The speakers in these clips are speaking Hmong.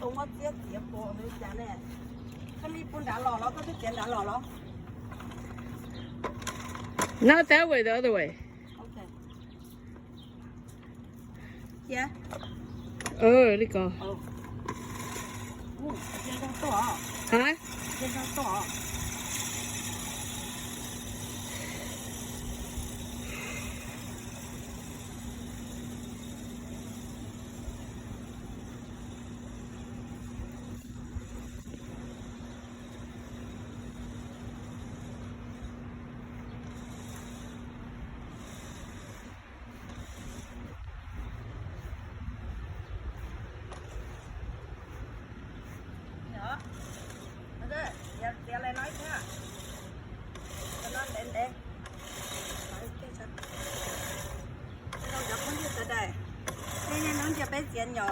Muab txiab txiav puas li cas ne? Koj li puag nrad los los koj twb txiav nrad los los? No, that way, the other way. Cia. Li ko. Hais. Txiav li no thiab. Cov no ntev ntev. Cov phooj ywg sawv daws, nej niaj hnub ntsia peb txiav nyom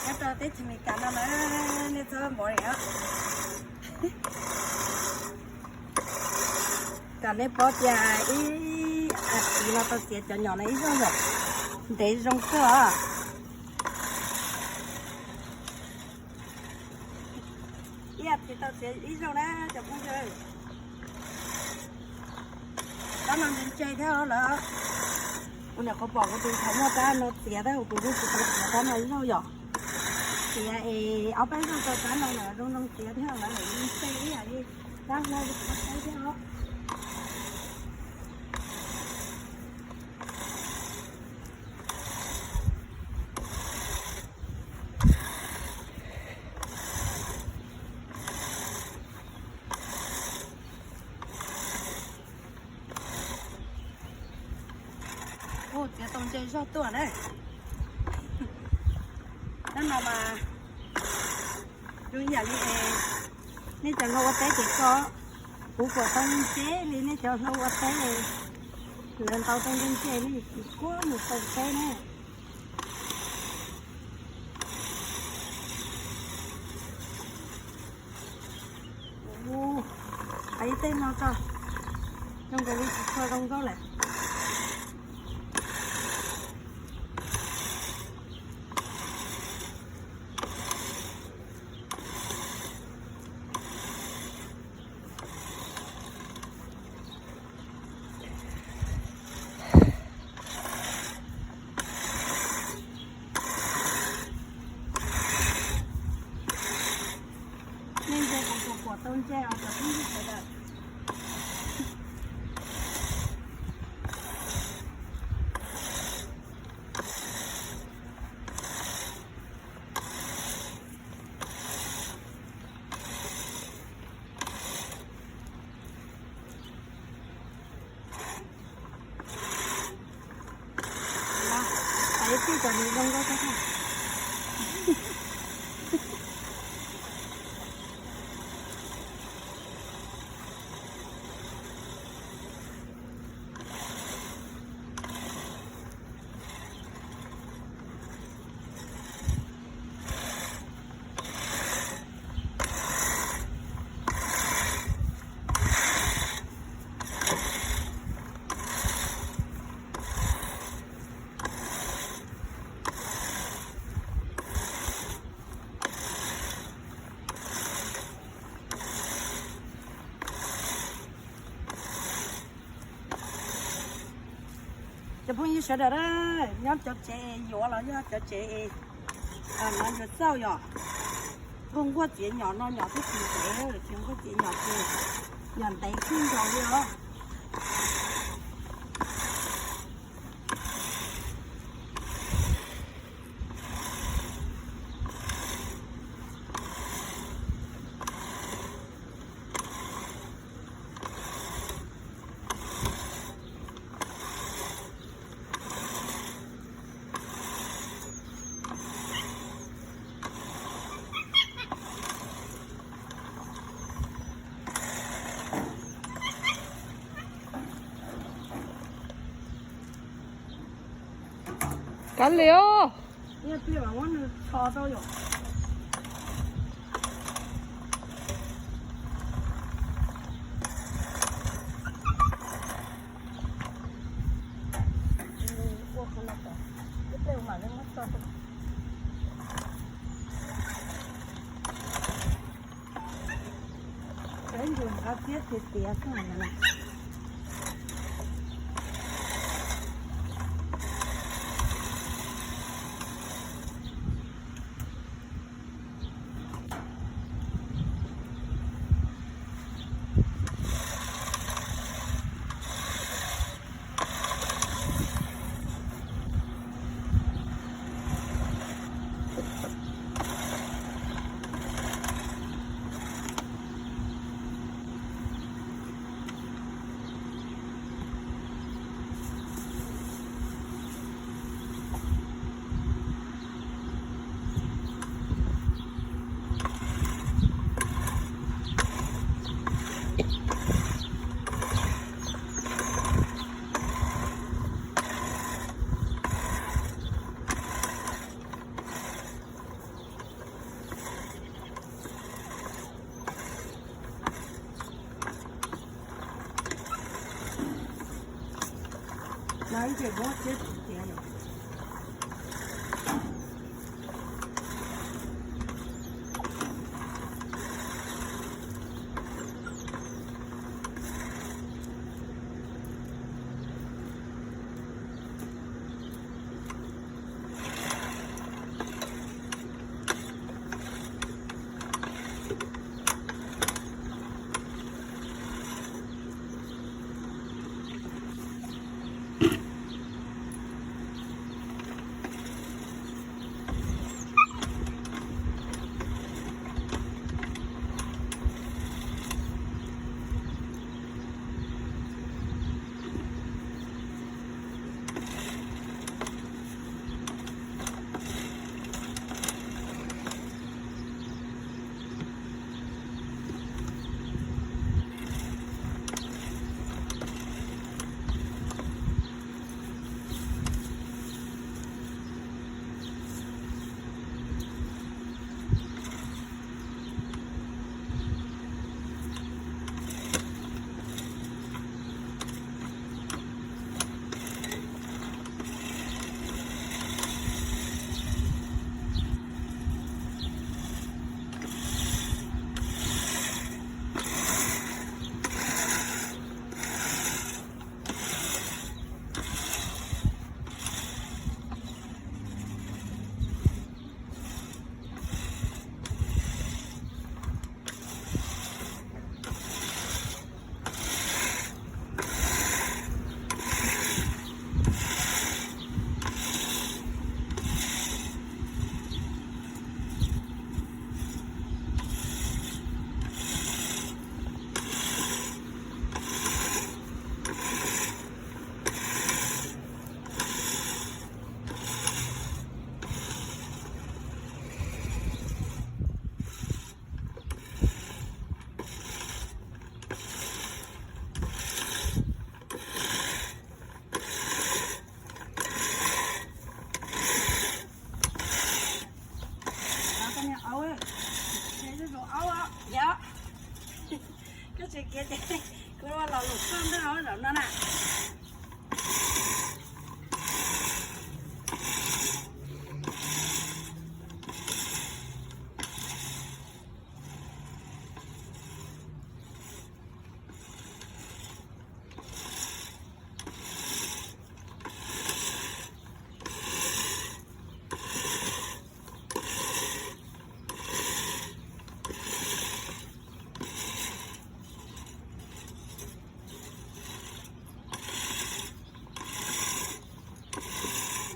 nyob rau teb chaws Amelikas no na, nej txhob boring os. Kom nej paub tias ib a txiv no tau txiav cov nyom no ib zaug yom, ntev zoo kawg os. Ib a txiv tau txiav ib zaug na cov phooj ywg. Rab no ntse ntse thiab lawm. Kuv nyuam qhuav pom kuv tus ntxhais muaj rab no txiav tab sis kuv twb tsis tau txiav rab no ib zaug yom. Txiav es ob peb zaug tau rab no lawm zoo zoo txiav thiab lawm, ntse ib yam li rab hlau kuv tau saib thiab os. Ua txiav tau ntse zog tuaj na. Tab no mas zoo yam li nej cov hlau ua teb ces koj, kuv kuam tau ntse li nej cov hlau ua teb, lawv ntaus tau ntse ntse li kuv kuab mus tau teb na. Hais ib tej no tso, zoo nkaus li tsis tshua zoo nkauj lawm. Nej ntse kuv kuam tau ntse os cov phooj ywg sawv daws. Hais ib txhij kom nws zoo nkauj tag. Cov phooj ywg sawv daws, nyob cov tsev yuav los yog cov tsev no yuav txauj yom, nquag nquag txiav nyom no nyom twb tsis ntev, tsis nquag txiav nyom ces nyom ntev kawg nkaus li os. Kav liam os. Qab tiab tiag tiag xwb na. Koj tsis kiv ces kuv los lus koj ntag zaum no na.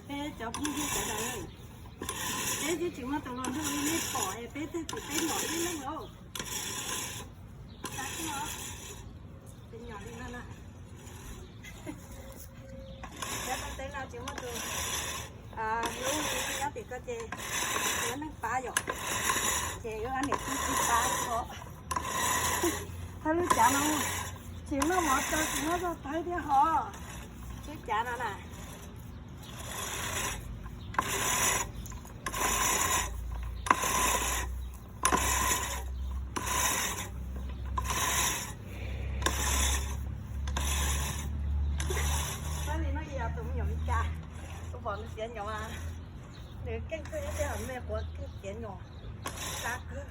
Peb cov phooj ywg sawv daws, peb twb tsis muaj tus hluas nraug li nej pom es peb twb tsis peb npaum ib leeg lauj. Tsis nyom li no na. Cov tau teb no tsis muaj tus hlub li nyob tim ko ces yuav neeg pab yom. Ces wb ob niam tub tsis pab ho. Thawj lub cav no tsis muaj mov rau tsis muaj zaj tawb thiab ho. Lub cav no na. Pab li no yog tus me nyuam Meskas, kuv pom nws txiav nyom, nws keej kawg thiab tej hom me quav keej txiav nyom, sab kawg.